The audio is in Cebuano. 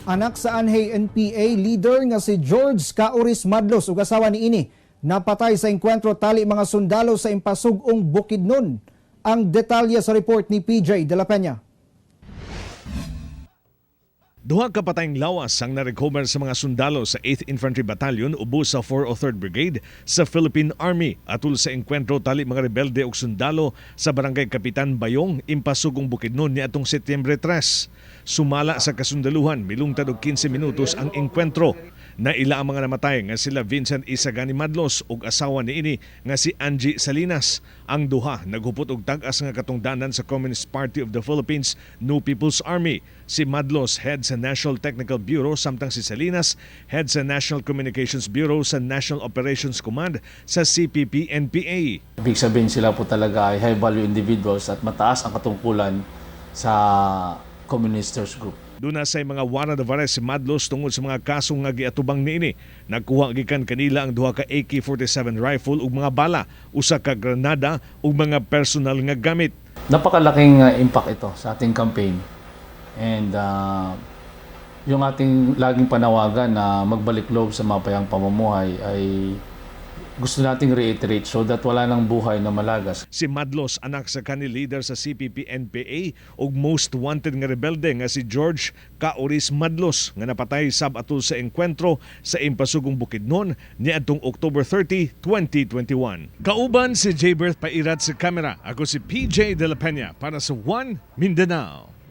Anak sa anhi NPA leader nga si George Kauris Madlos ug asawa niini napatay sa engkwentro tali mga sundalo sa Impasug-ong, Bukidnon. Ang detalye sa report ni PJ De La Peña. Duha ka patayng lawas ang narecover sa mga sundalo sa 8th Infantry Battalion ubos sa 403rd Brigade sa Philippine Army atul sa engkwentro tali mga rebelde ug sundalo sa Barangay Kapitan Bayong, Impasug-ong, Bukidnon niadtong Setyembre 3. Sumala sa kasundaluhan, milungtad og 15 minutos ang engkwentro. Naila ang mga namatay nga sila Vincent Isagani Madlos ug asawa niini nga si Angie Salinas. Ang duha naghupot og tag-as nga katungdanan sa Communist Party of the Philippines New People's Army. Si Madlos, head sa National Technical Bureau, samtang si Salinas, head sa National Communications Bureau sa National Operations Command sa CPP-NPA. Ibig sabihin, sila po talaga ay high value individuals at mataas ang katungkulan sa Communisters Group. Duna say mga warrant of arrest si Madlos tungod sa mga kaso nga giatubang niini. Nagkuha gikan kanila ang duha ka AK-47 rifle ug mga bala, usa ka granada ug mga personal nga gamit. Napakalaking impact ito sa ating campaign. And yung ating laging panawagan na magbalik loob sa mapayapang pamumuhay ay gusto nating reiterate so that wala nang buhay na malagas. Si Madlos, anak sa kanhi leader sa CPP-NPA ug most wanted nga rebelde nga si George Kauris Madlos nga napatay sab atul sa engkwentro sa Impasug-ong, Bukidnon niadtong October 30, 2021. Kauban si J. Berth Pairat sa kamera. Ako si PJ De La Peña para sa One Mindanao.